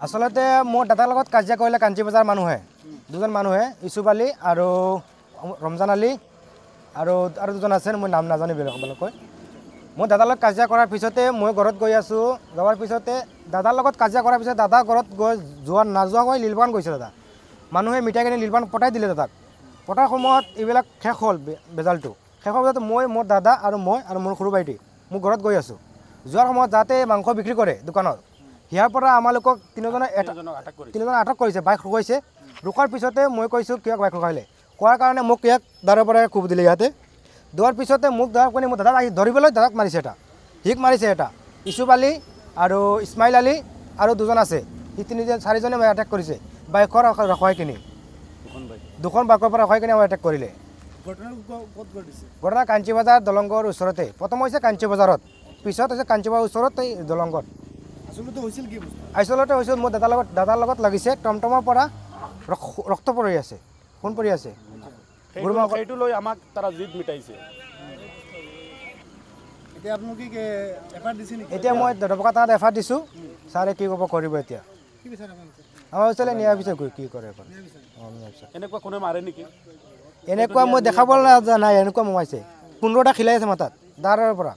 আচলতে মোৰ দাদাৰ লগত কাজিয়া কৰিলে কাঞ্চি বজাৰ মানুহে, দুজন মানুহে, ইছুফ আলী আৰু ৰমজান আলী আৰু আৰু দুজন আছে, মই নাম নাজানো বেলেগ বেলেগকৈ। মোৰ দাদাৰ লগত কাজিয়া কৰাৰ পিছতে মই ঘৰত গৈ আছোঁ। যোৱাৰ পিছতে দাদাৰ লগত কাজিয়া কৰাৰ পিছত দাদা ঘৰত গৈ যোৱা নাযোৱাকৈ লীলবাগান গৈছে। দাদা মানুহে মিঠাই কিনি লীলবাগান পঠাই দিলে দাদাক। পঠাৰ সময়ত এইবিলাক শেষ হ'ল, বেজালটো শেষ হোৱাৰ পিছত মই, মোৰ দাদা আৰু মই আৰু মোৰ সৰু ভাইটি মোৰ ঘৰত গৈ আছোঁ। যোৱাৰ সময়ত যাতে মাংস বিক্ৰী কৰে দোকানত, ইয়াৰ পৰা আমালোকক তিনিজনে তিনিজনে আটক কৰিছে, বাইক ৰখাইছে। ৰখোৱাৰ পিছতে মই কৈছোঁ কিয় বাইক ৰখাইলে, কোৱাৰ কাৰণে মোক ইয়াক দাৰৰ পৰা কোব দিলে। ইয়াতে দোৱাৰ পিছতে মোক ধৰাৰ কাৰণে মোৰ দাদাক আহি ধৰিবলৈ দাদাক মাৰিছে এটা, সিক মাৰিছে এটা, ইছুফ আলী আৰু ইছমাইল আলী আৰু দুজন আছে, সি তিনিজন চাৰিজনে মোক এটেক কৰিছে বাইকৰ ৰখাই কিনি, দুখন বাইকৰ পৰা ৰখাই কিনি আমাক এটেক কৰিলে। ঘটনা কাঞ্চি বজাৰ দলংগৰ ওচৰতে। প্ৰথম হৈছে কাঞ্চি বজাৰত, পিছত হৈছে কাঞ্চি বজাৰৰ ওচৰত এই দলংগত। আচলতে হৈছিল মোৰ দাদাৰ লগত লাগিছে, টমটমৰ পৰা ৰক্ত পৰি আছে, খুন পৰি আছে। সেইটো লৈ আমাক তাৰা জিদ মিটাইছে। এতিয়া মই ডবকা থানাত এফআইআৰ দিছোঁ, ছাৰে কি ক'ব কৰিব এতিয়া। আমাৰ ওচৰলৈ ন্যায় বিচাৰ কি কৰে এনেকুৱা কোনে মাৰে নেকি? এনেকুৱা মই দেখাব নাই, এনেকুৱা মোমাইছে 15টা খিলাই আছে মাথাত দাৰৰ পৰা।